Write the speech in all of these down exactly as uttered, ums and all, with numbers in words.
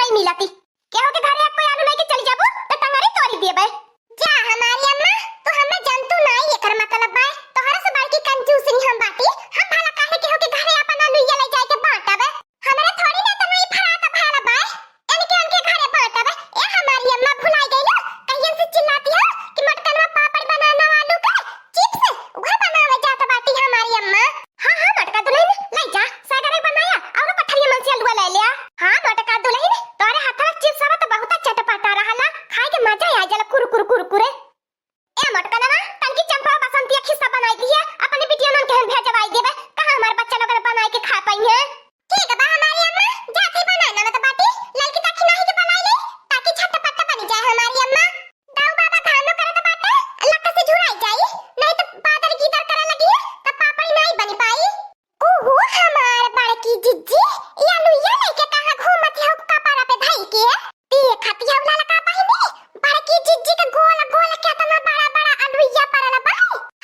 नहीं मिलती। केहू के घरे कोई आलू लेके चली जाबू, तो टंगरी तोड़ी देबे। जा हमारी अम्मा, तू हमें जनतू नाई, एकर मतलब बा, तोहरा से बड़की कंजूस नहीं हम बाटी। हम भला काहे केहू के घरे अपन आलू ये ले जाए के बांटबे? हमरे थोड़ी ना इतना ही फरात भला बा, इनके उनके घरे बांटबे। ए हमारी अम्मा, भुलाई गई लो, कहियन से चिल्लाती हो कि मोटकनवा पापड़ बनाना आलू का चिप्स, वह बनावे जात बाटी हमारी अम्मा। हाँ, हाँ, मोटका दुलहिन, ले जा, सगरे बनाया, और कठरिया मन से अलुआ ले लिया। हाँ, मोटका दुलहिन, तोरे हाथवा चिप्स हवा तो बहुत चटपटा रहला, खाए के मजा आ जाला, कुरकुर, कुरकुरे। ए मोटका नवा, तनकी चंपा बसंती खिस्सा बनाई दिया, अपने बिटिया नन के हम भेजवाई देबे, कहाँ हमार बच्चा लोगन बनाए के खा पाई है। ठीक बा हमारी अम्मा, जाती बनाए ना तो बाटी, ललकी दखिनाही के बनाई ले, ताकि झटपट बन जाए हमारी अम्मा। दाऊ बाबा धानो करत बाटे, लक से झुराई जाई, नहीं तो बादर गीदर करे लगी, तब पापड़ी नहीं बन पाई। ओहो हमार बड़की जिज्जी, या लुइया लेके कहाँ घूमत हो कपड़ा पे धई के? देखत हो ललका बहिनी, बड़की जिज्जी के गोल गोल केतना बड़ा बड़ा अलुइया परल बा।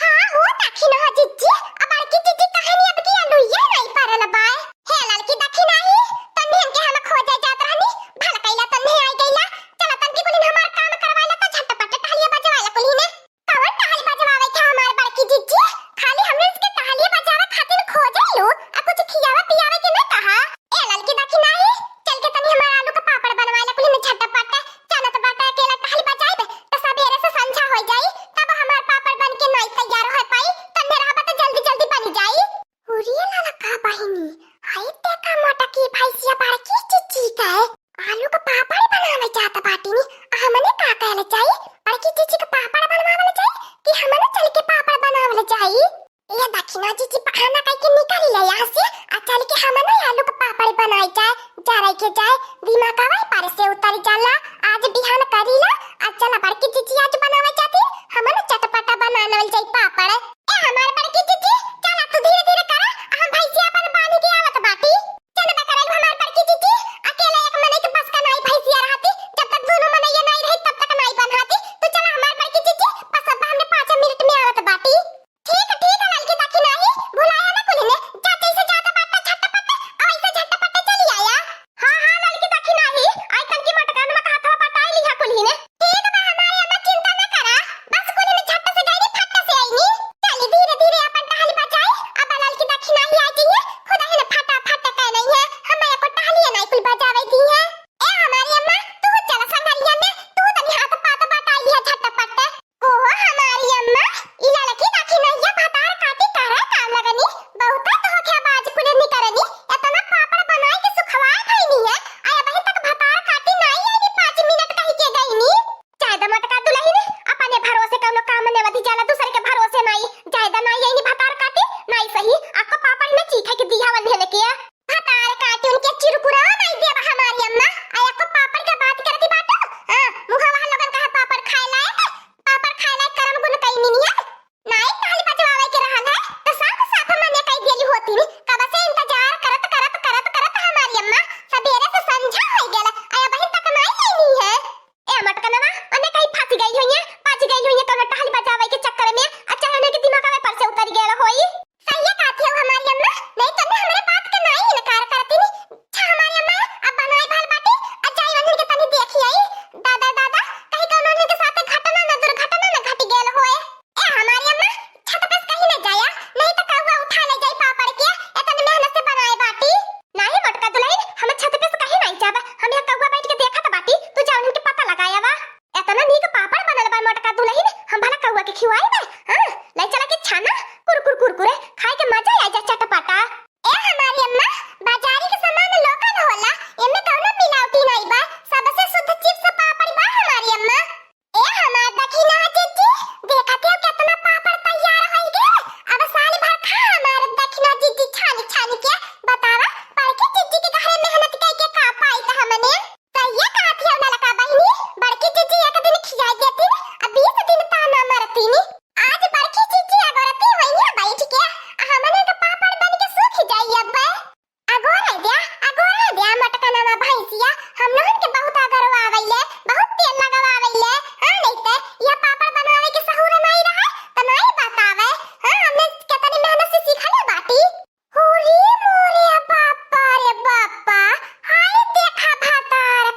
हाँ हो, देखी न हो जिज्जी, आ बड़की जिज्जी कहे नी अब की अलुइया नहीं परल बा। हे ललकी दखिनाही, तन्ने हमके हम खोजे जात रहनी, भल कइला तन्ने आई गइला। चला तनकी कुलिन हमार काम करवाइला त झटपट टहलिया बजवाइला कुलिने। कवन टहल बजवावे के हमार बड़की जिज्जी? खाली हमने इसके टहलिया बजावे खातिर खोजे लो, आ कुछ खियावे पियावे के न कहा। ए ललकी दखिनाही, चल के तनी हमार आलू का पापड़ बनवाइला कुलिन झटपट। चलत बाटे अकेला टहल बजाइबे त सबेरे से संझा हो जाई, तब हमार पापड़ बन के नाई तैयार हो पाई। तन्ने रहबा त जल्दी जल्दी बन जाई। उरिया ललका बहिनी, हाय देखा मोटकी भैंसिया बड़की जिज्जी के आलू का पापड़ बनावे जात बाटी नी। हमने का कहले चाही, बड़की जिज्जी के पापड़ बनवावे चाही कि हमने चल के पापड़ बनावे चाही? ये दखिना जिज्जी बहाना कह के निकल ले यहाँ से, आ चल के हमने आलू का पापड़ बनाए जाए, जराई के जाए, दिमाग आवे पर से उतर जाला। आज बिहान करी ला, आ चला बड़की जिज्जी आज बनावे जाती, हमने चटपटा बनावे जाई पापड़। ए हमार बड़की जिज्जी, चला तू धीरे धीरे करा, हम भैंसिया अपन बांध के आवत बाटी। चल बकरल हमार बड़की जिज्जी, अकेले एक मनई के बस का नाई भैंसिया रहती, जब तक दोनों मनई ये नाई रही तब तक नाई बन्हाती। तू चला हमार बड़की जिज्जी, बस अब हमने पाँच मिनट में आवत बाटी। ठीक, ठीक है ललकी दखिनाही, भुलाया ना कुलिने, जा जैसे जात बाटा झटपट, और ऐसे झटपट चली आया। हाँ, हाँ ललकी दखिनाही, आई तनकी मोटकनवा का हाथवा पटाई लिहा कुलिने। ठीक बा हमारी अम्मा, चिंता न करा, बस कुलिने झट से गईनी, फट से आईनी। चली धीरे धीरे अपन टहल बजाई, अब ललकी दखिनाही आ जइहे, खुदा ही न फटाफट कह नहीं है, हम एको टहलिया नहीं कुल बजावे दी है। ए हमारी अम्मा, तू चला संगरिया में, तू तनी हाथ पात बटाई लिहा झटपट। ओहो हमारी अम्मा, ई ललकी दखिनहिया भतार काटी करे काम लगनी, बहुते धोखेबाज कुल निकरनी, एतना पापड़ बनाए के सुखवाए भइनी है, आ अबहीं तक भतार काटी नाई आईनी, पाँच मिनट कही के गईनी। जायदा मोटका दुलहिन, अपने भरोसे कौनो काम नेवती जाला, दूसरे के भरोसे नाई। जायदा नाई आईनी भतार काटी, नाई सही, आपको पापड़ न चीखे के दिहा वन्हन के। भतार काटी उनके चिरकुरा नाई देब हमारी अम्मा। आ एको पापड़ के बात करती बाटू? हाँ, मुहा वहाँ लोगन कहा पापड़ खाए लायक, पापड़ खाए लायक करम गुण कई निनिया। नाई टहल बजवावे के रहल है, तो साफ साफ मने कई देली होती नी। कब से इंतजार करत, करत, करत, करत हमारी अम्मा सबेरे से संझा हो गेल, आ अबहीं तक नाई आईनी है। ए मटकनवा, ओने कहीं फंस गई होइए, फंस गई होइए कौनो टहल बजावे के चक्कर में, आ चाहे ओने के दिमाग में पर से उतर गया होई। सही कहती हो हमारी अम्मा, नहीं तो मैं हमारे बात के नाई इनकार करती नी। अच्छा हमारी अम्मा, अब बनाए भाल बाटी, आ जाई उन्हन के तनी देखी आई। दादा, दादा, कहीं कौनो उन्हन के साथ घटना न दुर्घटना न घट गया होए। ए हमारी अम्मा, छत पे से कहीं न जाया, नहीं तो कौआ उठा ले जाई पापड़ के, इतनी मेहनत से बनाए बाटी। नहीं मोटका दुलहिन, हम छत पे से कहीं नहीं जाब, हम यहाँ कौआ बैठ के देखत बाटी, तू जा उनके पता लगाया बा। इतना नीक पापड़ बनल बा मोटका दुलहिन, हम भला कौआ के खिवाई बे? हाँ, ले चला के छाना, कुरकुर कुरकुरे, खाए के मजा आ जा चटपटा। ए हमारी अम्मा, बाजारी के सामान लोकल होला, एमे कौनो मिलावटी नहीं बा, सबसे शुद्ध चिप्स पापड़ बा हमारी अम्मा। ए हमार दखिना जिज्जी, देखत हो कितना पापड़ तैयार होई गे। अब साल भर खा हमार दखिना जिज्जी छानी छानी के। बतावा, बड़की जिज्जी के घरे मेहनत कई के का पाई त हमने? सहिया कहत हो ललका बहिनी, बड़की जिज्जी एक दिन खिया देती, अब बीस दिन ताना मरती नी। आज बड़की जिज्जी अगोरती होइया बैठ के, आ हमने के पापड़ बन के सूख जाई अब। अगोरे द्या, अगोरे द्या मटकनवा भैंसिया, हम लोगन के बहुत अगरवावैले, बहुत तेल लगवावैले। हाँ, नहीं ते यह पापड़ बनवावे के सहूर नहीं रहा, त नहीं बतावे। हाँ, हमने कितनी मेहनत से सीखले बाटी। हो रे मोरे बापा रे बापा, हाय देखा भतार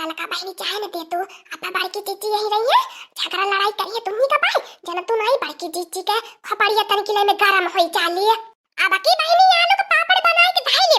ललका बहिनी चाहे न दे तू, अब बड़की जीजी यही रही है, झगड़ा लड़ाई करिए तुमनी का भाई, जन तू नहीं बड़की जीजी के खोपड़िया तन किले में गरम होई चाली। अब की बहिनी आलू के पापड़ बनाए के धाई ले